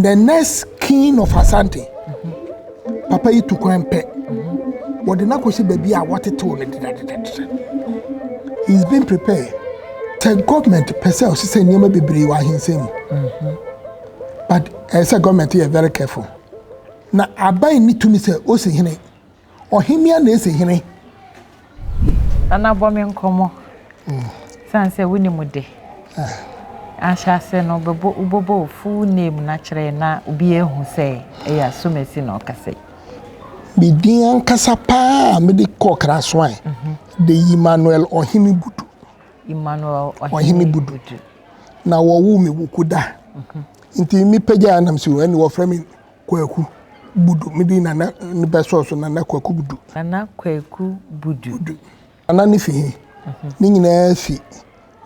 The next king of Asante, papa yi tu kwan pɛ, wɔde no akɔhyɛ baabi a wɔtetew no dedadedada. He's been prepared. Sɛ government pɛ sɛ ɔsesɛ nneɛma bebree wɔ ahensɛm mu. But ɛyɛ sɛ government yɛ very careful. Na aban ni tumi sɛ osi hene. Ɔhemmea na esi hene. Nana, bɔ me nkɔmmɔ. Sane sɛ wonim de. Ahyɛ ase no, wobɛbɔ wobɛbɔ wo full name na kyerɛ na obi ehu sɛ ɛyɛ Asomasi na ɔkasa yi. Me din ankasa paa a mede kɔɔ Krasoan de Emmanuel Ɔhene Budu. Emmanuel Ɔhene Budu. Na wɔwoo me Wukuda. Nti mepagyaa nam sɛ ɛne wɔfrɛ me Kwaku Budu. Mede Nana ne bɛsɔɔ so Nana Kwaku Budu. Nana Kwaku Budu. Budu. Nana ne fi he? Ne nyinaa fi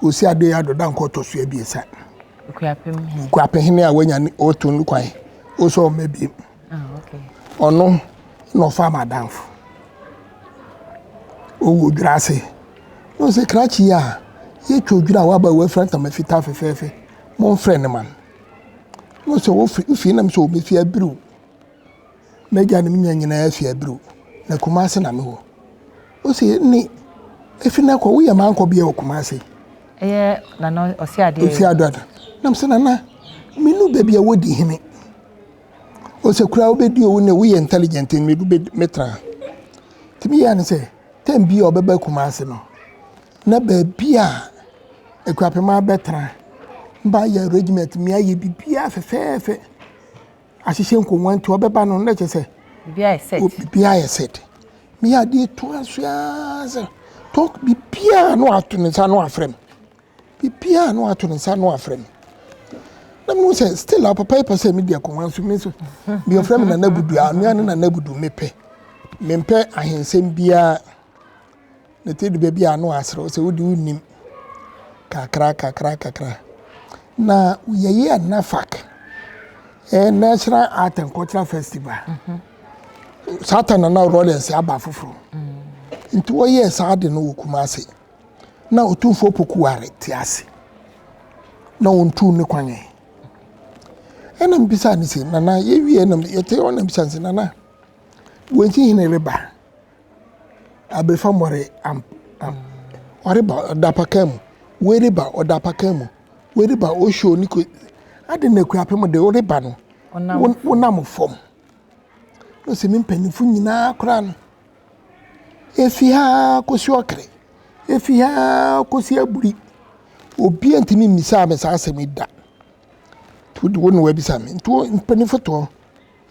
Osi Ade Addo Dankwa ɔtɔ so 3. Okuapem he. Kuapehene a wanya ne ɔto no kwan ɔsɛ ɔma biem. Ah, okay. Ɔno na ɔfa m'adamfo. Ɔwɔ odwira ase. Na ɔsɛ krakye yi a yɛtwa odwira a waba wafira ntama fitaa fɛfɛɛfɛ. Momfrɛ ne ma no. Na ɔsɛ wofiri wofie nam sɛ ɔbɛfi abiriw. M'agya ne me nua nyinaa fi abiriw. Na Kumase na mewɔ. Ɔsɛ ne efi na kɔ woyɛ mankɔ bia wɔ Kumase. Ɛyɛ Nana Ɔsi Adeɛ. Osi Adoada. Nam sɛ nana menu baabi a wodi hene. Ɔsɛ kura wobɛdi owu ne woyɛ intelligent medu metra. Nti meyɛ ne sɛ time bi a ɔbɛba Kumase no na baabi a Akuapema bɛtena mba yɛ arrangement mi ayɛ biribiara fɛfɛɛfɛ ahyehyɛ nkonnwa, nti ɔbɛba no na kyerɛ sɛ Biribiara yɛ set. Biribiara yɛ set. Meyɛ adeɛ toa so ara sɛ tɔ biribiara na wato ne nsa na wafrɛ me, biribiara na wato ne nsa na wafrɛ me, na mehu sɛ still a papa yi pɛ sɛ medi akonnwa nso me nso deɛ ɔfrɛ me Nana Budu a mea ne Nana Budu. Mepɛ mempɛ ahensɛm biara na te de baabi a no aserew sɛ wode wonnim kakra kakra kakra. Na yɛyɛ NAFAC, National Art and Cultural Festival. Saa ta Nana Rawlings aba foforɔ nti wɔyɛɛ saa de no wɔ Kumase na Otumfoɔ Pokuware te ase na ɔntuu ne kwan ɛ. Ɛna mbisa ne sɛ, "Nana, yɛwie na yɛte hɔ." Na mbisa ne sɛ, "Nana, wɔnsi hene reba aberefa mmɔre am am ɔreba ɔda apaka mu, wei reba ɔda apaka mu, wei reba ɔhyɛ ne ko ade na Akuapem de ɔreba no wonam fam." Na ɔsɛ me mpanyinfo nyinaa koraa no efi ha kɔsi ɔkere, efi ha kɔsi aburi, obiara ntumi mmisa me saa asɛm yi da. Nti wode wo na wabisa me nti wo mpanyinfo toɔ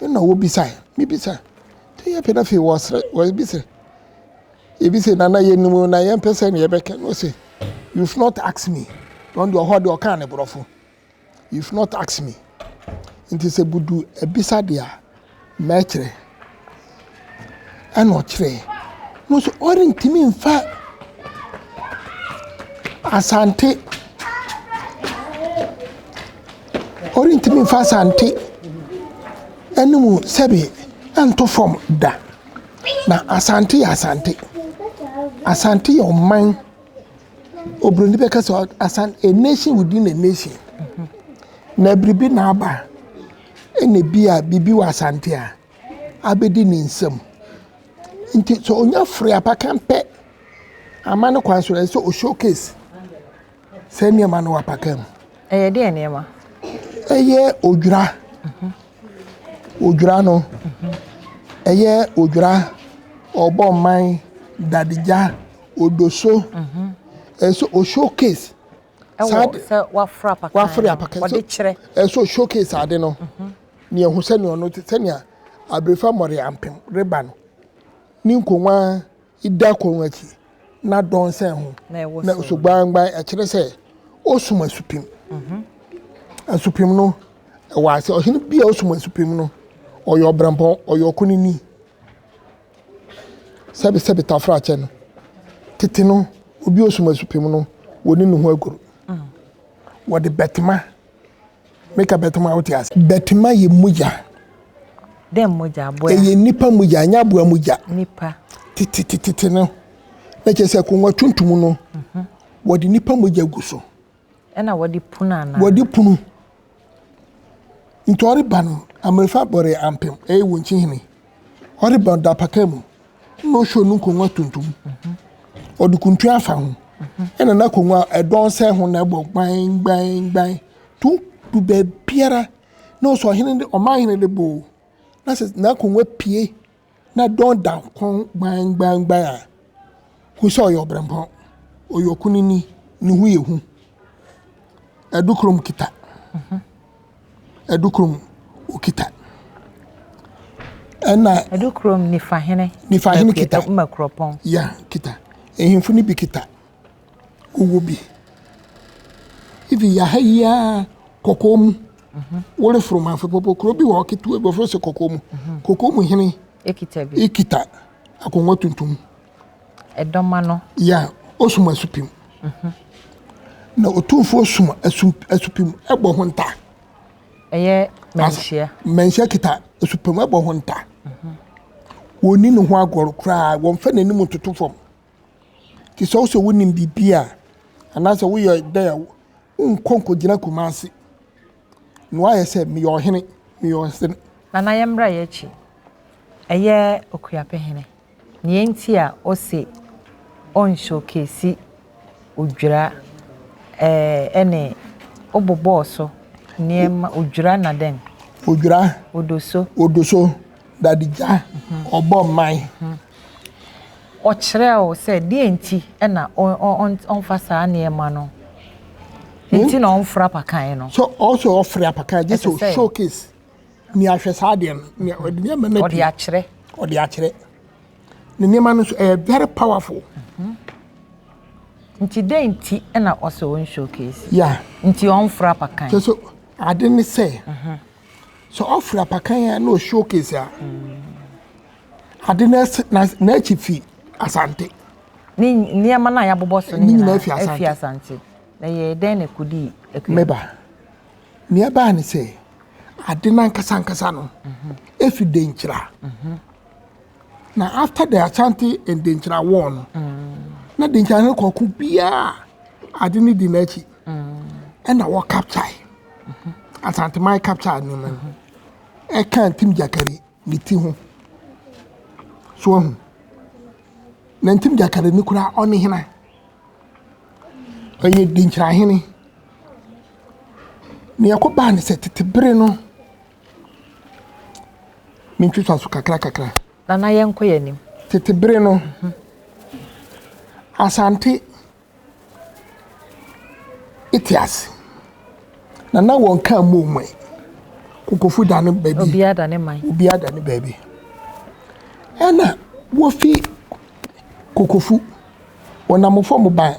ɛna wɔbisa mebisa nti yɛ pɛ. Na afei wɔsrɛ wɔbisa ebi sɛ, "Nana, yɛnim na yɛmpɛ sɛ ne yɛbɛka." No sɛ, "You've not asked me." Ɔno deɛ ɔhɔ deɛ ɔkaa ne borɔfo, "You've not asked me." Nti sɛ Budu ebisa deɛ a mɛkyerɛ. Ɛna ɔkyerɛ no nso ɔrentumi nfa Asante, ɔrentumi nfa Asante ɛnum sɛbi ɛnto fam da. Na Asante yɛ Asante, Asante yɛ ɔman. Oburoni bɛka sɛ Asante, a nation within a nation. Na biribi na aba ɛna bi a biribi wɔ Asante a abɛdi ne nsam. Nti sɛ onya firi apakan pɛ ama ne kwan so, ɛsɛ sɛ o showcase sɛ nneɛma no wɔ apakan mu. Ɛyɛ deɛ nneɛma? Ɛyɛ odwira. Odwira no ɛyɛ odwira, ɔbɔ ɔman dadegya odoso. Ɛsɛ sɛ o showcase. Ɛwɔ sɛ waforo apakan. Waforo apakan. Wɔde kyerɛ. Ɛsɛ sɛ o showcase ade no nea ɛho sɛnea ɔno te, sɛnea aberefa mmɔre ampem reba no ne nkonnwa da akonnwa akyi na dɔn sɛn ho na ɛwɔ na so gbangban. Ɛkyerɛ sɛ ɔsum asupim. Asupim no ɛwɔ ase. Ɔhene bi a ɔsum asupim no ɔyɛ ɔbrɛmpɔn, ɔyɛ ɔkunini. Sɛbi sɛbi tafra akyɛ no tete no, obi a ɔsum asupim no wɔne ne ho agoro. Wɔde bɛtema meka bɛtema a wote ase. Bɛtema yɛ mogya. Dɛn mogya? Aboa? Ɛyɛ nipa mogya, ɛnyɛ aboa mogya. Nipa. Tetetete no na kyerɛ sɛ akonnwa tuntum no wɔde nipa mogya gu so. Ɛna wɔde punu anaa? Wɔde punu. Nti ɔreba no, Amerefa bɔre ampem, ɛyɛ wɔn kyihene. Ɔreba da apaka mu, na ɔhwɛ no nkonnwa tuntum. Ɔde kuntu afa ho. Ɛna n'akonnwa ɛdɔn sɛ ho na ɛbɔ gban gban gban. Tu du baabiara na ɔsɛ ɔhene de ɔman hene de bɔ na sɛ n'akonnwa pie na dɔn da kɔn gban gban gban a, hu sɛ ɔyɛ ɔbrɛmpɔn, ɔyɛ ɔkunini, ne ho yɛ hu. Adukurom kita. Adukurom okita. Ɛna. Adukurom nifahene. Nifahene kita. Mmakuropɔn. Ya kita. Ehemfo no bi kita. Owó bi. Ifi yaha yi ara kɔkɔɔ mu. Woreforo manfo popo kuro bi wɔ hɔ ketewa bi wɔfrɛ sɛ kɔkɔɔ mu. Kɔkɔɔ mu hene. Ekita bi. Ekita akonnwa tuntum. Ɛdɔm ano. Ya osum asupim. Na otumfoɔ sum asu asupim ɛbɔ ho nta. Ɛyɛ mmanhyia. Mmanhyia kita asupim ɛbɔ ho nta. Wɔnni ne ho agorɔ koraa wɔmfa n'anim ntoto fam. Te sɛ wosɛ wonim biribi a anaasɛ woyɛ dɛ a wonkɔ nkɔgyina Kumasi na woayɛ sɛ meyɛ ɔhene meyɛ ɔhene. Nana yɛmmra yɛn akyi. Ɛyɛ Okuapehene. Nea enti a ose ɔnshowcase odwira ɛɛ ne wobobɔɔ so nneɛma odwira na dɛn? Odwira. Odoso. Odoso, dadegya, ɔbɔ mman. Ɔkyerɛɛ wo sɛ deɛ nti na ɔmfa saa nneɛma no nti na ɔmfra apakan no. So ɔsɛ ɔfra apakan gye sɛ showcase nea ahwɛ saa adeɛ no nea ɔde nneɛma no ɔde akyerɛ ɔde akyerɛ ne nneɛma no nso ɛyɛ very powerful. Nti dɛn nti na ɔsɛ ɔn showcase. Yeah. Nti ɔmfra apakan. Kyɛ so ade ne sɛ sɛ ɔfra apakan a na ɔshowcase a ade no n'akyi fi Asante. Ne nneɛma no a yɛabobɔ so no nyinaa fi Asante. Na yɛ dɛn na ɛkɔdii akua? Meba. Nea ɛbaa ne sɛ ade no ankasa ankasa no efi Denkyira. Na after the Ashanti and Denkyira war no, na Denkyira no kɔko biara ade no di n'akyi. Ɛna wɔ capture. Asanteman capture nneɛma no. Ɛka Ntim Gyakari ne ti ho. So ahu. Na Ntim Gyakari no koraa ɔne hena? Ɔyɛ Denkyirahene. Nea ɛkɔbaa ne sɛ tete bere no, mentwitwa so kakra kakra. Nana yɛnkɔ yɛn anim. Tete bere no, Asante te ase. Na na wɔn ka mmom ɛ. Kokofu da ne baabi. Obiara da ne man. Obiara da ne baabi. Ɛna wofi Kokofu, wɔnam fam ba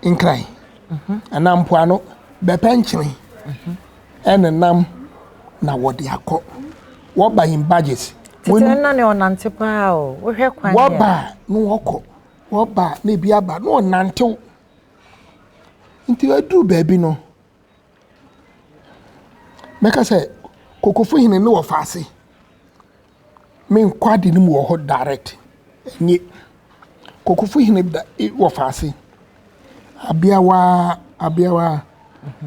Nkran anaa mpoano bɛpɛ nkyene ɛnenam na wɔde akɔ. Wɔba in budget. Tete no na ne ɔnante paa o. Wohwɛ kwan a. Wɔba a na wɔkɔ. Wɔba a na ebi aba na ɔnantew. Nti aduru baabi no, mɛka sɛ Kokofo hene ne wɔfa ase. Menkɔ ade no mu wɔ hɔ direct. Enye. Kokofo hene da wɔfa ase. Abeawa abeawa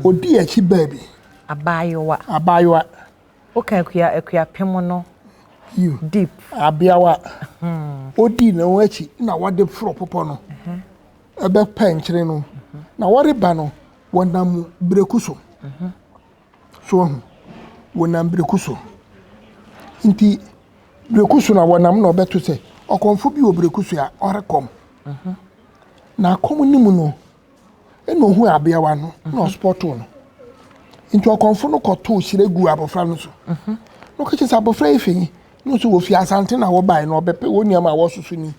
odi akyi baabi. Abaayewa. Abaayewa. Woka akua akuapem no deep. Abeawa. Odi ne ho akyi na wɔde foro popɔ no. Ɛbɛpɛ nkyene no. Na wɔreba no, wɔnam bereku so. So wahu? Wɔnam bereku so. Nti bereku so na wɔnam na ɔbɛto sɛ ɔkɔmfo bi wɔ bereku so a ɔrekɔm. Na akɔm no mu no, ɛna ohuu abeawa no na ɔspɔtoo no. Nti ɔkɔmfo no kɔtoo hyire guu abɔfra no so. Na ɔka kyerɛ sɛ abɔfra yi fi he? Na ɔsɛ wɔfi Asante na wɔbae na ɔbɛpɛ wɔn nneɛma a wɔsoso ni.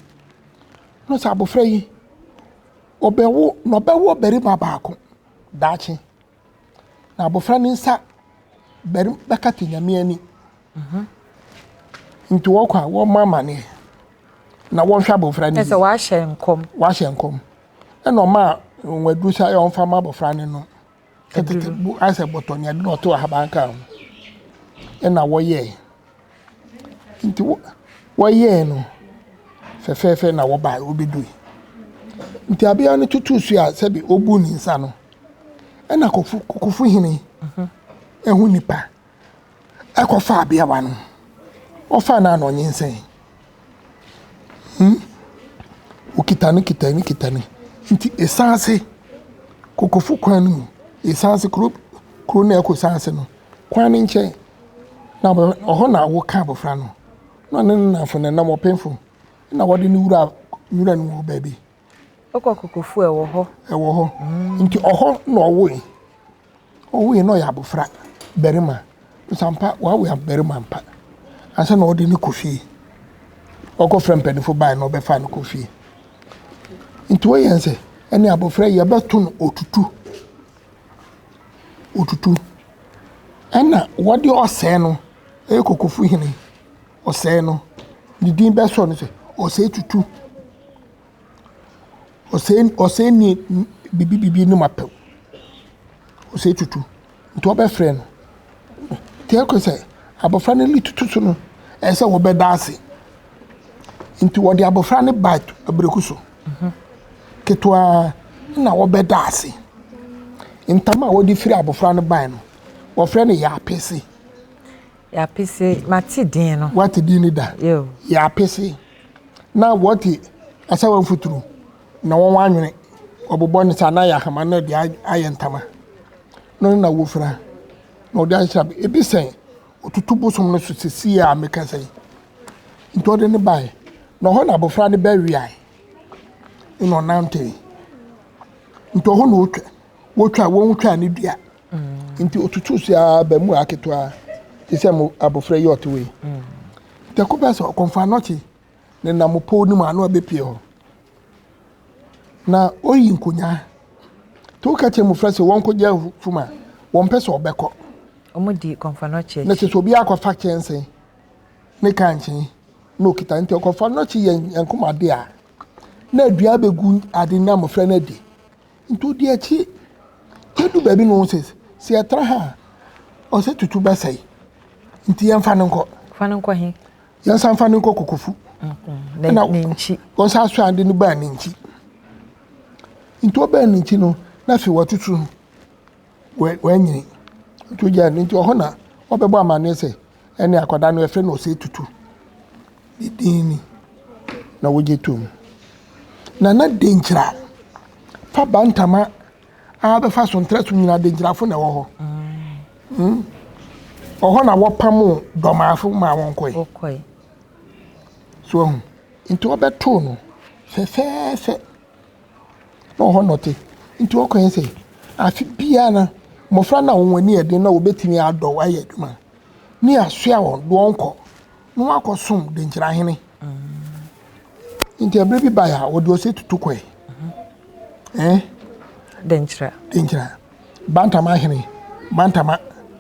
Na ɔsɛ abɔfra yi ɔbɛwo na ɔbɛwo ɔbarima baako daakye. Na abɔfra no nsa bɛri bɛkata Nyame ani. Nti wɔkɔ a wɔmmɔ amaneɛ na wɔnhwɛ abɔfra no yie. Ɛsɛ wɔahyɛ nkɔm. Wɔahyɛ nkɔm. Ɛna ɔmaa wɔn aduru sɛ ɔmfa ma abɔfra no nom. Tete bu ayɛ sɛ bɔtɔ ne ade na ɔto ahaban kaa ho. Ɛna wɔyɛe. Nti wɔyɛɛ no fɛfɛɛfɛ na wɔbae wɔbɛdui. Nti abea no tutuu so a sɛbi ɔbu ne nsa no, ɛna kofo kokofohene ɛho nipa. Ɛkɔfa abeawa no. Ɔfaa no a na ɔnyinsɛn. Hmm? Okita no kita no kita no. Nti esaase, kokofo kwan no mu, esaase kuro kuro no a ɛkɔ esaase no, kwan no nkyɛn na ɔhɔ na wɔka abɔfra no. Na ɔne ne nnamfo no nam ɔpemfo na wɔde no wura nwura no mu hɔ baabi. Wokɔ Kokofu a, ɛwɔ hɔ. Ɛwɔ hɔ. Nti ɔhɔ na ɔwoe. Ɔwoe na ɔyɛ abɔfra barima. Nso ampa wawo barima ampa. Ansa na ɔde no kɔ fie. Ɔkɔfrɛ mpanyinfo bae na ɔbɛfa no kɔ fie. Nti wɔyɛ sɛ ɛne abɔfra yi yɛbɛto no otutu. Otutu. Ɛna wɔde ɔsɛe no ɛyɛ Kokofu hene ɔsɛe no ne din bɛsɔ no sɛ ɔsɛe tutu. Ɔsɛe ɔsɛe ni bibi bibi no ma pɛw. Ɔsɛe tutu. Nti wɔbɛfrɛ no. Nti ɛkɔ sɛ abɔfra no ani tutu so no, ɛsɛ sɛ wɔbɛda ase. Nti wɔde abɔfra no ba abiriku so. Ketewa na wɔbɛda ase. Ntam a wɔde firi abɔfra no bae no, wɔfrɛ no yaapese. Yaapese, mate din no. Wate din no da? Yaapese. Na wɔte asawa mfuturu na wɔn anwene wɔbobɔ ne saa na ayɛ ahama na de ayɛ ntama no na wofira na wɔde ahyehyɛ ebi sɛn otutu bosom no so sisi a mekasa yi nti ɔde ne bae na ɔhɔ na abɔfra no bɛweae na ɔnante nti ɔhɔ na wotwa wotwa wɔn twa ne dua nti otutu so ara ba mu aketewa te sɛ mo abɔfra yi ɔte wei nti ɛkɔ bɛ sɛ ɔkɔmfa anɔkye ne nam pɔw no mu ano abɛpie hɔ na oyi nkonyaa nti woka kyerɛ mmɔfra sɛ wɔnkɔgye afum a wɔmpɛ sɛ ɔbɛkɔ wɔn di kɔmfa anɔkye na kyerɛ sɛ obi akɔfa kyɛnse ne kankyee na okita nti ɔkɔmfa anɔkye yɛ nkomade a na aduan bɛgu ade na mmɔfra no adi Nti odi akyi edu baabi na ɔhu sɛ sɛ yɛtra ha a ɔsɛ tutu bɛsɛe nti yɛmfa no nkɔ. Fa no nkɔ he? Yɛnsan fa no nkɔ Kokofu. Ɛna ne nkyi. Wɔsan so ade no baa ne nkyi. Nti ɔbaa ne nkyi no na afei watutu wanyini. Nti ogyaa no nti ɔhɔ na ɔbɛbɔ amanneɛ sɛ ɛne akwadaa no yɛfrɛ no ɔsɛ tutu. Ne din ni, na wogye tom. Nana Denkyira fa Bantama a bɛfa so ntra so nyinaa Denkyirafo na ɛwɔ hɔ. Mm. Ɔhɔ na wɔpamo dɔmaafo maa wɔn kɔe. So ahu. Nti wɔbɛtoo no fɛfɛɛfɛ. Na ɔhɔ na ɔte. Nti wɔkɔɛ sɛ afe biara no mmɔfra no a wɔn ani yɛ den na wɔbɛtumi adɔ ayɛ adwuma ne asoa wɔn de wɔn kɔ na wɔakɔsom Denkyirahene. Nti ɛberɛ bi baeɛ a wɔde ɔsɛ tutu kɔe. Eh? Denkyira. Denkyira. Bantama hene, Bantama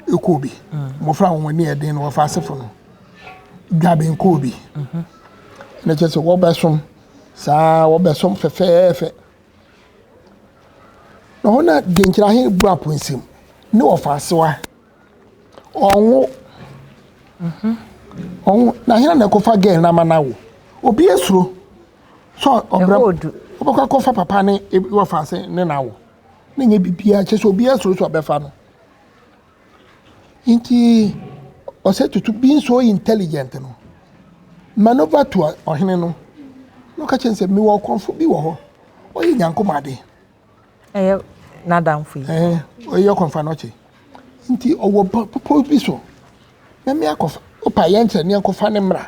ɛkɔɔ bi. Mmɔfra a wɔn ani yɛ den no wɔfa asefo no. Dwaben kɔɔ bi. Na kyerɛ sɛ wɔbɛsom saa wɔbɛsom fɛfɛɛfɛ. Na hɔ na Denkyira hene bu aponsɛm ne wɔfa asewa. Ɔnwo. Ɔnwo. Na hena na ɛkɔfa girl no ama no awo? Obi asuro sɛ ɔbrɛ wobɛkɔ akɔfa papa ne wɔfa ase ne no awo. Na nyɛ biribiara kyerɛ sɛ obi asuro sɛ ɔbɛfa no. Nti ɔsɛ tutu being so intelligent no maneuver to ɔhene no na ɔka kyerɛ no sɛ mewɔ ɔkɔmfo bi wɔ hɔ ɔyɛ nyankom ade. Ɛyɛ n'adamfo yi. Ɛɛ ɔyɛ ɔkɔmfo anɔkye. Nti ɔwɔ bepɔw bi so na me akɔfa ɔpa yɛn kyerɛ ne yɛnkɔfa ne mmra.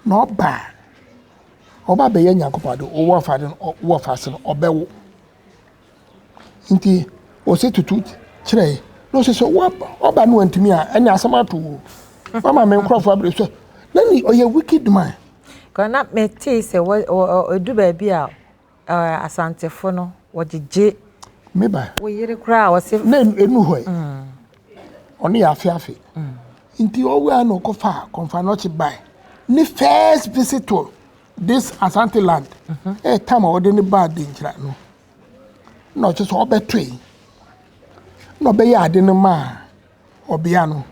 Na ɔba a ɔba abɛyɛ Nyankopɔn ade ɔwɔ afa de no ɔwɔ afa ase no ɔbɛwo. Nti ɔsɛ tutu kyerɛ na ɔsɛ sɛ ɔba no wantumi a ɛne asɛm ato wo. Wama me nkurɔfoɔ abere so na ni ɔyɛ wicked man. Kɔ na metee sɛ wɔ wɔ edu baabi a Ɛɛ Asantefo no, wɔgyegye. Me ba. Wo yere koraa a wɔse. Na enu hɔ yi. Ɔno yɛ afe afe. Nti ɔwɔ a na ɔkɔfa Kɔmfanɔkye bae. Ne first visit to this Asante land. Ɛyɛ time a wɔde ne baa Denkyira no. Na ɔkyerɛ sɛ ɔbɛtoe. Na ɔbɛyɛ ade no maa ɔbea no.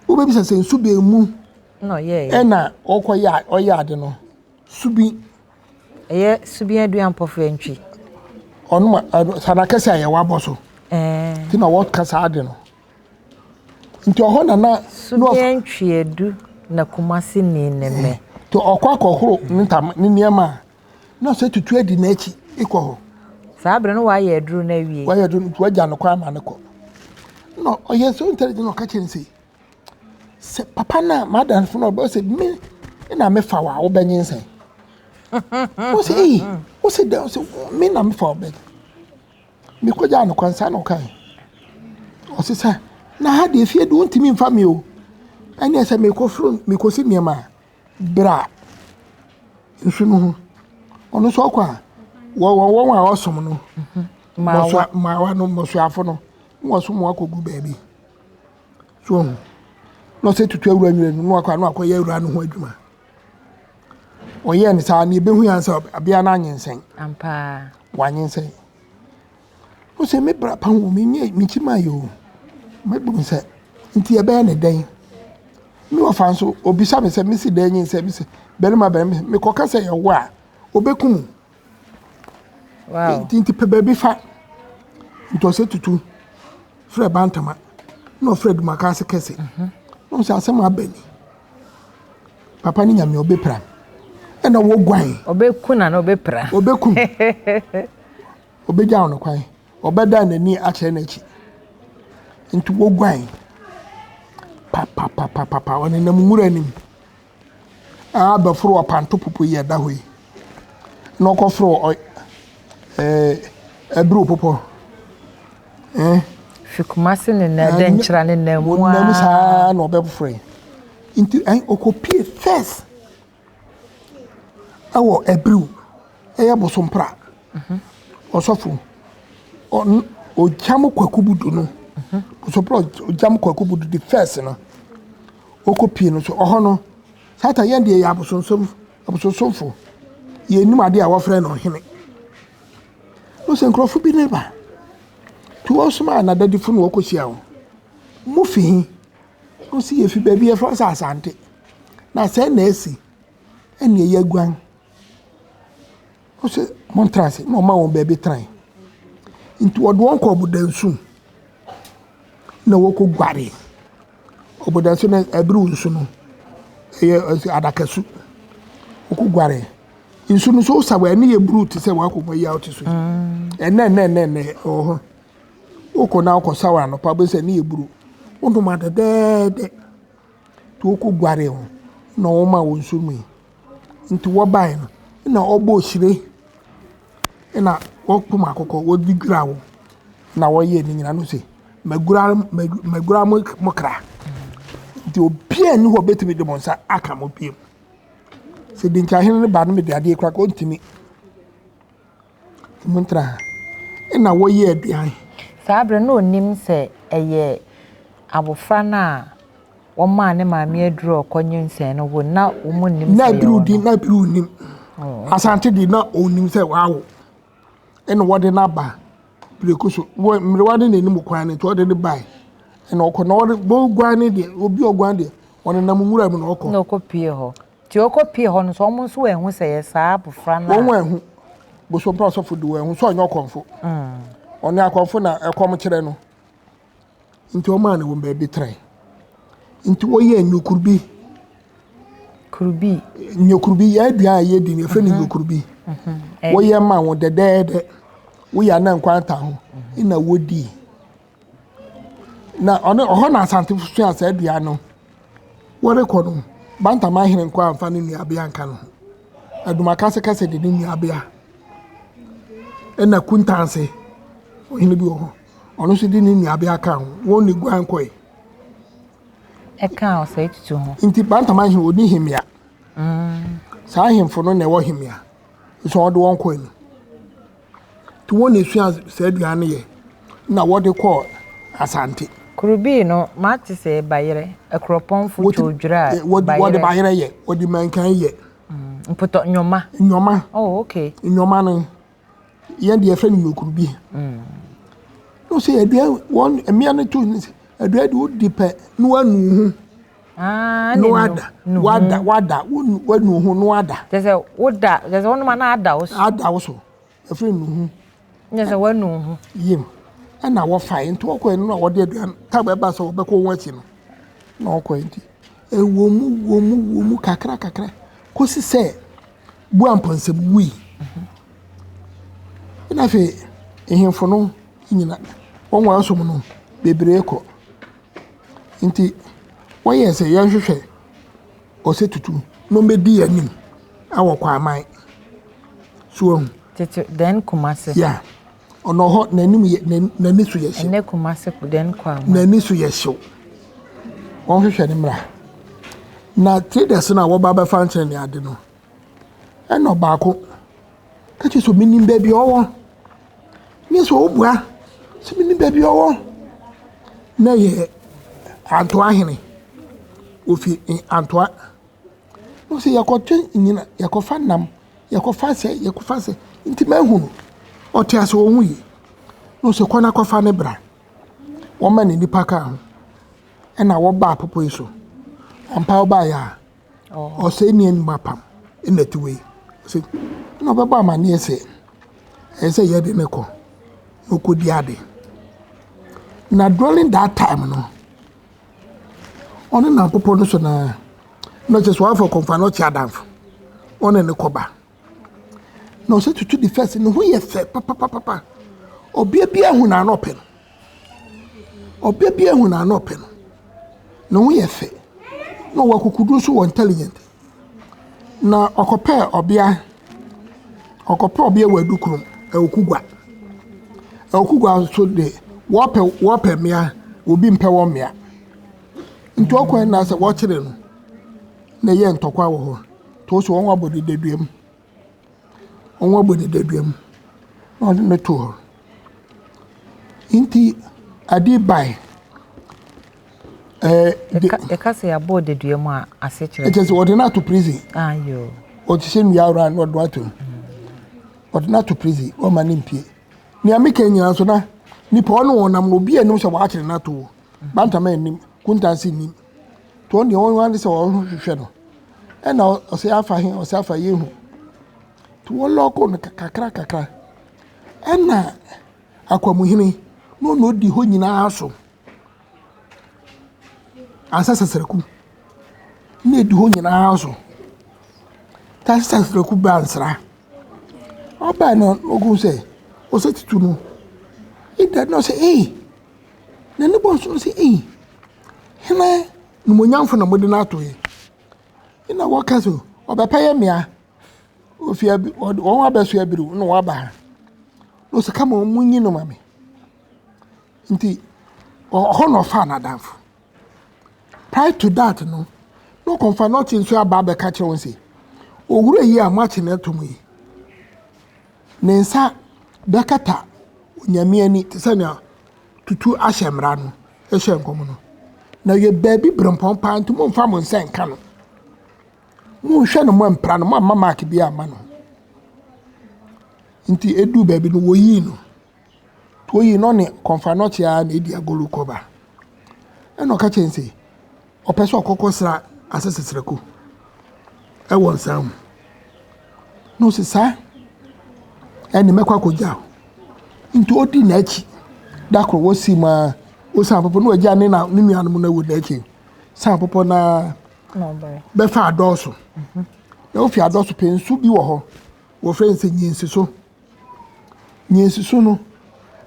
Wobɛbisa sɛ nsu bɛn mu ɛna ɔkɔyɛ ɔyɛ ade no. Subi. Ɛyɛ subi aduan pɔfo antwi. Ɔno ma ɛno sana kɛse a yɛwɔ abɔ so. Ɛɛ. Ti na wɔka saa ade no. Nti ɔhɔ na na. Sudeɛ Ntweadu na Kumasi ni ne me. Nti ɔkɔ akɔhoro ne ntama ne nneɛma a na ɔsɛ tutu adi n'akyi kɔ hɔ. Saa bere no wayɛ aduru no awie. Wayɛ aduru no nti wagya no kwan ma no kɔ. Na ɔyɛ so intelligent na ɔka kyerɛ no sɛ sɛ papa no a m'adamfo no ɔbɛ sɛ me na mefa wo a wobɛnyinsɛn. Wosɛ ei wosɛ dɛn wosɛ me na mefa wo bɛ. Mekɔgyaa no kwan saa na ɔkae. Ɔse sɛ na ha deɛ fie de wontumi mfa me o. Ɛneɛ sɛ mekɔforo mekɔsi nneɛma a bra nsu no ho. Ɔno nso ɔkɔ a wɔn wɔn a ɔsom no mmɔsoa mmaawa no mmɔsoafo no na wɔsom wɔn akɔgu baabi. So ɔho na ɔsɛ tutu awura nwura no na wakɔ a na wakɔyɛ awura no ho adwuma. Ɔyɛɛ no saa na ebehu yɛn sɛ abea no anyinsɛn. Ampa. Wanyinsɛn. Ɔsɛ me bra pa ho menyɛ mekyi maa yɛ o. Mɛbu me sɛ nti ɛbɛyɛ ne dɛn? Me wɔfa nso obisa me sɛ mesi dɛn nyinsɛn me sɛ barima barima mekɔka sɛ yɛwo a obekum wo. Wow. Nti nti pɛ baabi fa. Nti ɔsɛ tutu frɛ Bantama na ɔfrɛ Dumaka ase kɛse. Na ɔsɛ asɛm aba ni. Papa ne nyame ɔbɛpira. Ɛna wɔguan. Ɔbɛku na na ɔbɛpira. Ɔbɛkum. Ɔbɛgya no kwan. Ɔbɛdan n'ani akyerɛ n'akyi. Nti wɔguan. Papapapapa ɔnenam nwura anim. Abɛforo ɔpanto popo yi a ɛda hɔ yi. Na ɔkɔforo ɔ ɛɛ abiriw popɔ. Ɛɛ. Fi Kumasi ne na Dɛnkyira ne na mu ara. Wɔnam saa na ɔbɛforo yi. Nti ɛn ɔkɔpie first ɛwɔ abiriw ɛyɛ Bosompra. Ɔsɔfo ɔn Ogyam Kwaku Budu no. Bosompra Ogyam Kwaku Budu the first no. Ɔkɔpie no so ɔhɔ no satan yɛn deɛ yɛ abosonsom abosonsomfo yɛnnim adeɛ a wɔfrɛ no ɔhene. No sɛ nkurɔfo bi ne ba nti wɔsomaa n'adadifo na wɔkɔhyia wɔn. Mo fi he? Ɔsi yɛfi baabi yɛfrɛ sɛ Asante. Na sɛɛ na asi ɛne yɛaguan. Ɔsɛ montra ase na ɔma wɔn baabi tenae. Nti wɔde wɔn kɔɔ ɔbodansu na wɔkɔguaree. Ɔbodansu no abiriw nsu no ɛyɛ adakasu. Wɔkɔguaree. Nsu no nso wosaw a ɛne yɛ bruu te sɛ w'akonnwa yi a wote so yi. Ɛnnɛ ɛnnɛ ɛnnɛ ɛnnɛ ɛwɔ hɔ. Wokɔ na wokɔsaw anɔpa wobɛhu sɛ ɛne yɛ bruu. Wonom a dɛdɛɛdɛ. Nti wɔkɔguaree hɔ na wɔmaa wɔn nsu nomee. Nti wɔbaeɛ no na ɔbɔɔ hyire na wɔkum akokɔ wɔde dwiraa wɔn na wɔyɛɛ ne nyinaa no sɛ magura magura mo mo kra. Nti obiara nni hɔ a obetumi de mo nsa aka mo bio. Sɛ Dinkyahene no ba no mede adeɛ kura ka ɔntumi. Nti montra ha. Ɛna wɔyɛɛ aduan. Saa berɛ no na ɔnim sɛ ɛyɛ abɔfra no a wɔmaa ne maame aduru a ɔkɔnyinsɛn no wo na wɔn nnim sɛ ɛyɛ ɔno. Na Biriw nim. Oh, Asante de na ɔnim sɛ wawo. Ɛna wɔde no aba preko so. Wɔ mmerewa ne n'anim kwan no nti ɔde no bae. Ɛna ɔkɔ na ɔde wɔguan ne deɛ obi ɔguan deɛ ɔnenam nwura mu na ɔkɔ. Na ɔkɔ pie hɔ. Nti ɔkɔ pie hɔ no so wɔn nso wɔanhu sɛ ɛyɛ saa abofra no a. Wɔn anhu. Bosompra ɔsɔfo de wɔanhu sɛ ɔnyɛ ɔkɔmfo. Mm. Ɔne akɔmfo na ɛkɔm kyerɛ no. Nti ɔmaa no wɔn baabi tenae. Nti wɔyɛɛ nyokurubi. Kurubi. Nyokurubi yɛ aduan a yɛdi no yɛfrɛ no mhm. nyokurubi. Mhm. Wɔyɛ ma wɔn dɛdɛɛdɛ. Woyɛ a na nkwan ta ho. Mhm. Na wodii. Na ɔno ɔhɔ na Asante sua saa aduan no. Wɔrekɔ no, Bantama hene nko amfa ne nuabea nka no ho. Adumakase de ne nuabea. Ɛna Kuntanse, ɔhene bi wɔ hɔ. Ɔno nso de ne nuabea kaa ho. Wɔn ne guan kɔe. Ɛkaa ɔsɛe tutu ho. Nti Bantama hene ɔni hemmea. Mm. Saa ahemfo no na ɛwɔ hemmea. Nso ɔde wɔn kɔe no. Nti wɔn na esua saa aduan no yɛ na wɔde kɔɔ Asante. Kurubii no, mate sɛ bayerɛ, akuropɔnfo twodwira bayerɛ. Wɔde bayerɛ yɛ, wɔde mankan yɛ. Mm, mpotɔ, nnwoma. Nnwoma. Oh, okay. Nnwoma no. Yɛn deɛ yɛfrɛ no nyokurubi. Mm. No sɛ aduan wɔn mmea no to aduan de wodi pɛ na wanu ho. Ah, na wada wada wada wanu ho na wada. Kyerɛ sɛ woda kyerɛ sɛ wɔnom ana ada wo so. Ada wo so ɛfrɛ nu ho. Kyerɛ sɛ wanu ho. Yim ɛna wɔfae nti wɔkɔ ɛno na wɔde aduan tab ɛba sɛ wɔbɛkɔ wɔn akyi no. Na ɔkɔe nti, ɛwɔ mu, wɔ mu, wɔ mu kakra kakra kɔsi sɛ Bua Amponsem wui. Ɛna afei nhemfo no nyina wɔn wɔn asom no bebree kɔ. Nti wɔyɛɛ sɛ yɛnhwehwɛ Ɔsɛ Tutu na ɔmmɛdi yɛn anim wɔ Kwaman. So wahu? Tete then Kumase. Yeah. Ɔno hɔ n'anim yɛ n'ani so yɛ hyew. Ɛnɛ Kumase then Kwaman. N'ani so yɛ hyew. Wɔnhwehwɛ ne mmra. Na traders no a wɔba bɛfa nkyɛn ne ade no, ɛna ɔbaako ka kyerɛ sɛ menim baabi a ɔwɔ. Ne sɛ ɔbua sɛ menim baabi a ɔwɔ. Na yɛ Antoa hene. Ofi Antoa. Na ɔsɛ yɛkɔtwe nyina yɛkɔfa nam yɛkɔfa sɛ yɛkɔfa sɛ nti mahu no. Ɔte ase ɔnwu yi. Na ɔsɛ kɔ na kɔfa ne bra. Wɔma ne nipa ka ho. Ɛna wɔbaa popo yi so. Ampa ɔbaeɛ a ɔsɛ nni anim apam ɛna ti wei. Ɔsɛ ɛna ɔbɛbɔ amanneɛ sɛ ɛyɛ sɛ yɛde ne kɔ na ɔkɔdi ade. Na during that time no, ɔne nam popo no so naa na kyerɛ sɛ wafa kɔmfa na ɔkye adamfo ɔne ne kɔba. Na Ɔsɛ Tutu the first ne ho yɛ fɛ papapapa. Ɔbea bi ahu na ano ɔpɛ no. Ɔbea bi ahu na ano ɔpɛ no. Ne ho yɛ fɛ. Na ɔwɔ akokoduru nso wɔ intelligent. Na ɔkɔpɛɛ ɔbea ɔkɔpɛɛ ɔbea wɔ Adukurom Awukugua. Awukugua nso de wɔpɛ wɔpɛ mmea obi mpɛ wɔn mmea. Nti ɔkɔɛ na sɛ wɔkyere no na ɛyɛ ntɔkwa wɔ hɔ. Nti wɔsɛ wɔn abɔ ne dadua mu. Wɔn abɔ ne dadua mu na ɔde no to hɔ. Nti ade bae. Yɛka sɛ yɛabɔ dadua mu a ase kyerɛ. Ɛkyɛ sɛ wɔde no ato prison. Ayo. Wɔte sɛ nnua awora na wɔde no ato mu. Wɔde no ato prison wɔma no mpie. Nea meka nyinaa nso na nipa ɔne wɔn nam no obi anim sɛ wɔakyere no ato hɔ. Bantama anim, Kuntanse nnim. Nti wɔn deɛ wɔn ade sɛ wɔhwehwɛ no. Ɛna ɔsɛ afa he ɔsɛ afa yɛhu. Nti wɔlɔɔko no kakra kakra. Ɛna Akwamuhene na ɔna odi hɔ nyinaa so. Ansa Sasraku na edi hɔ nyinaa so. Ta Sasraku baa nsra. Ɔbaa no ɔhu sɛ Ɔsɛ Tutu no. Ida na ɔsɛ ei n'ani bɔɔ so sɛ ei hena nimonyamfo na mode no ato yi. Ɛna wɔka sɛ ɔbɛpɛ yɛ mmea. Ofi abi wɔn abɛso abiriw na wɔaba ha. Na ɔsɛ kama wɔn munyi no ma me. Nti ɔhɔ na ɔfaa n'adamfo. Prior to that no, na ɔkɔmfa na ɔkye nso aba abɛka kyerɛ wɔn sɛ owura yi a moakye no ato mu yi, ne nsa bɛkata Onyame ani te sɛ nea Tutu ahyɛ mmara no hyɛ nkɔm no. Na yɛ baabi berempɔn paa nti momfa mo nsa nka no. Monhwɛ no moampira no, moamma mark bi amma no. Nti eduu baabi no woyii no. Nti woyii no ɔne kɔmfa nɔkye ara na edi agoru kɔba. Ɛna ɔka kyerɛ no sɛ ɔpɛ sɛ ɔkɔkɔ sra Asesesrɛko ɛwɔ nsa mu. Na ɔsi saa ɛne mɛkɔ akɔgya wo. Nti odi n'akyi. Da koro wosi mu a osian bepɔ na wagya ne na ne nuanom no wɔ n'akyi. Sian bepɔ na bɛfa adɔɔso. Na ofi adɔɔso pɛ nsu bi wɔ hɔ. Wɔfrɛ no sɛ Nyensiso. Nyensiso no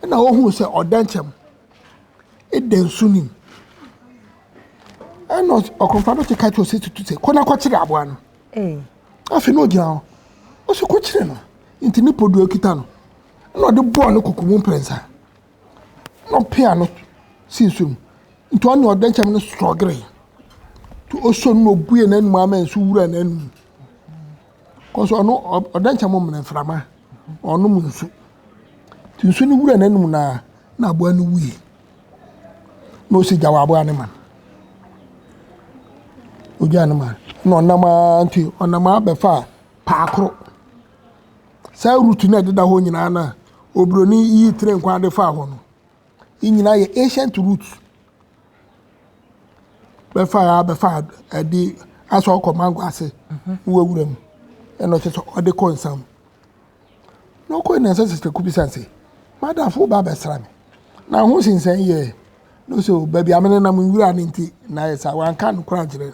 ɛna ohuu sɛ ɔdɛnkyɛm da nsu no mu. Ɛna ɔkɔmfo no ka kyerɛ Osei Tutu sɛ kɔ na kɔkyere aboa no. Afei na ogyina hɔ. Ɔsɛ kɔkyere no. Nti ne podua kita no. Ɛna ɔde bɔɔ ne koko mu mprɛnsa. Na ɔpea no si nsu mu. Nti ɔne ɔdɛnkyɛm no strɔgere. Nti ɔsɔ no na obue n'anum ama nsu wura n'anum. Kɔsɔ ɔno ɔdɛnkyɛm mene mframa. Ɔnom nsu. Nti nsu no wura n'anum na na aboa no wui. Na ɔsi gya wɔ aboa no ma no. Ogyaa no ma no. Na ɔnam ara nti ɔnam ara bɛfaa paakoro. Saa route no a ɛdeda hɔ nyinaa no a oburoni yii train kwan de faa hɔ no, ne nyinaa yɛ ancient route. Bɛfaa ha bɛfaa ɛde asɛ ɔkɔ mango ase na wawura mu ɛna ɔkyerɛ sɛ ɔde kɔ nsam. Na ɔkɔe na sɛ Sister Kubi san sɛ, madamfo woba abɛsra me na ho sensɛn yɛ. No so baabi a menenam nwura no nti na ayɛ saa wanka no koraa nkyerɛ no.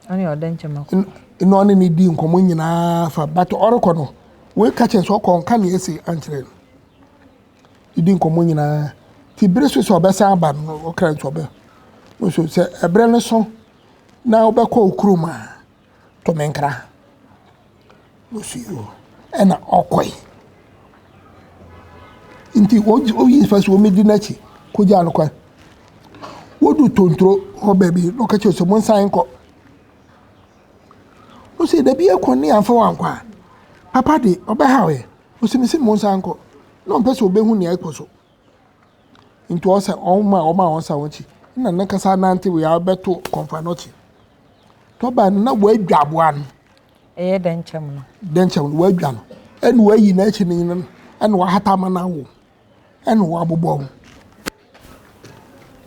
Ɔne ɔdɛ nkyɛn akɔ. Na ɔne ne di nkɔmmɔ nyinaa fa but ɔrekɔ no wei ka kyerɛ sɛ ɔkɔ nka nea ɛsi ankyerɛ no. Didi nkɔmmɔ nyinaa ti bere so sɛ ɔbɛsan aba no ɔkra nso ɔbɛ nso sɛ ɛberɛ no so na wobɛkɔ wo kurom a to me nkra. Ɔsi o ɛna ɔkɔe. Nti woyi fa so wɔmɛdi n'akyi kɔgyaa no kwan. Wodu tontoro hɔ baabi na ɔka kyerɛ sɛ monsan nkɔ. Ɔsi dabi ɛkɔ ne amfa wankɔ a papa de ɔbɛhaw yɛ. Ɔsi mese monsan nkɔ na ɔmpɛ sɛ ɔbɛhu nea ɛkɔ so. Nti ɔsɛ ɔma ɔma wɔn san wɔn akyi na nankasa nante wei abɛto kɔmfa n'akyi. Tɔba no na wɔadwa aboa no. Ɛyɛ dɛnkyɛm no. Dɛnkyɛm no wɔadwa no. Ɛna wɔayi n'akyi no nyina no ɛna wɔahata ama no awo. Ɛna wɔabobɔ ho.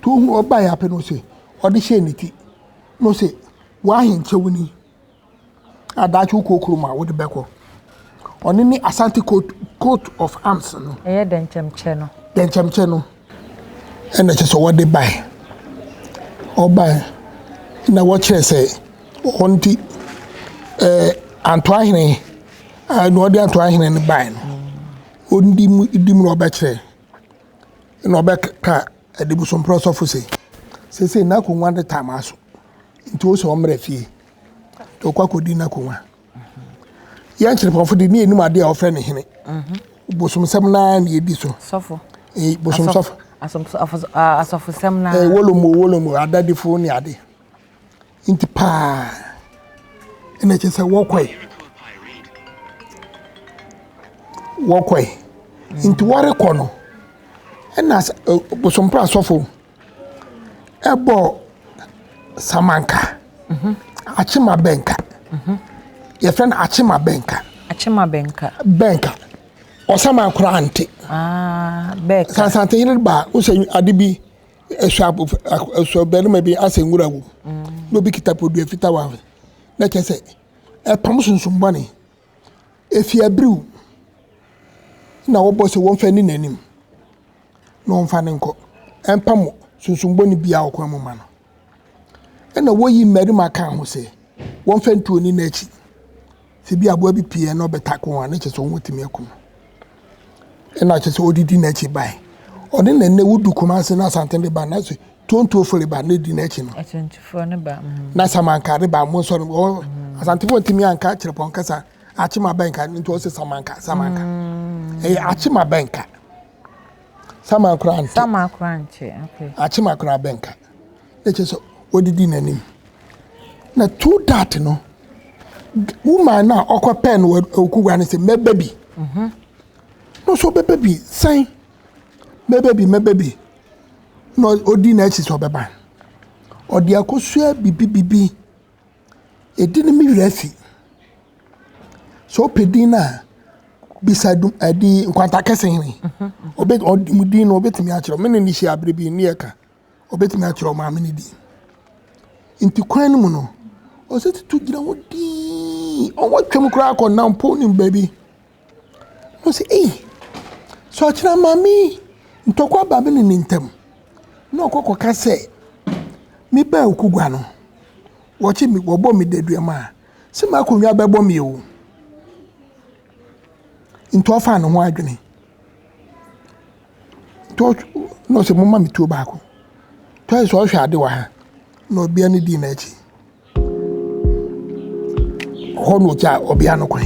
Nti ohu ɔbaeɛ apɛ no sɛ ɔde hyɛɛ ne ti. Na ɔsɛ w'ahenkyɛw ni. A daakye wokɔ kurom a wode bɛkɔ. Ɔno ne Asante coat coat of arms no. Ɛyɛ dɛnkyɛmkyɛ no. Dɛnkyɛmkyɛ no ɛna kyerɛ sɛ wɔde bae. Ɔbae na wɔkyerɛ sɛ wɔn nti ɛɛ Antoahene a na ɔde Antoahene no bae no ɔndi mu di mu na ɔbɛkyerɛ na ɔbɛka Adibusomprɔ sɔfo sɛ seesei n'akonnwa de taa m'aso nti wo sɛ ɔmmrɛ fie nti ɔkɔ akɔdi n'akonnwa. Yɛn kyerɛpɔnfo de ne yɛnim adeɛ a wɔfrɛ no hene. Bosomsɛm naa na yɛdi so. Sɔfo. Bosomsɔfo. Asɔfosɛm naa. Wolomo wolomo adadifo ne ade. Nti paa ɛna kyerɛ sɛ wɔkɔe. Wɔkɔe. Nti wɔrekɔ no ɛna bosompra asɔfo ɛbɔ samanka. Akyema bɛnka. Yɛfrɛ no akyema bɛnka. Akyema bɛnka. Bɛnka. Ɔsaman koraa nte. Ah, bɛnka. Sansante yere ba wosɛ ade bi ɛsɔ ɛsɔ barima bi asɛ nwura wɔ mu. Na obi kita podua fitaa wɔ ha. Na kyerɛ sɛ ɛpam sunsum bɔne. Efi abiriw na wɔbɔ sɛ wɔmfa nni n'anim na wɔmfa no nkɔ. Ɛmpam sunsum bɔne biara wɔ kwan mu ma no. Ɛna woyi mmarima ka ho sɛ wɔmfa ntuo ni n'akyi. Sɛ bi aboa bi pie na ɔbɛtako wɔn a, ne kyerɛ sɛ wɔtumi aku no. Ɛna kyerɛ sɛ ɔdidi n'akyi bae. Ɔne na nnɛ wodu Kumase na Asante de ba na sɛ tontuofo reba na di n'akyi no. Atontufoɔ no ba. Na Samanka reba mo nsɔre wɔ Asantefoɔ ntumi anka kyerɛpɔn kasa akyema bɛnka nti ɔsɛ Samanka Samanka. Ɛyɛ akyema bɛnka. Saman koraa nte. Saman koraa nte. Okay. Akyema koraa bɛnka. Na kyerɛ sɛ wɔdidi n'anim. Na through that no, woman no a ɔkɔpɛɛ no wɔ okuwa no sɛ mɛba bi. Na ɔsɛ ɔbɛba bi sɛn mɛba bi mɛba bi. Na ɔdi n'akyi sɛ ɔbɛba. Ɔde akosua bibi bibi. Edi no me werɛ afi. Sɛ wopɛ din no a, bisa dum ɛdi nkwanta kɛse hene. Ɔbɛ ɔde mu din no ɔbɛtumi akyerɛ. Me ne no hyia abere bi ne yɛka. Ɔbɛtumi akyerɛ ɔmaame no din. Nti kwan no mu no, ɔsɛ tutu gyina hɔ dinn. Ɔwɔ twam koraa kɔ nampo nim baabi. Na ɔsɛ ei, sɛ ɔkyena maame yi ntɔkwa ba me ne ne ntam. Na ɔkɔ kɔka sɛ mebaa Okugua no, wɔkye me wɔbɔ me daduam a, sɛ m'akonnwa bɛbɔ me o. Nti ɔfaa ne ho adwene. Nti na ɔsɛ momma me tuo baako. Nti ɔyɛ sɛ ɔhwɛ ade wɔ ha. Na ɔbea no dii n'akyi. Hɔ na ɔgyaa ɔbea no kwan.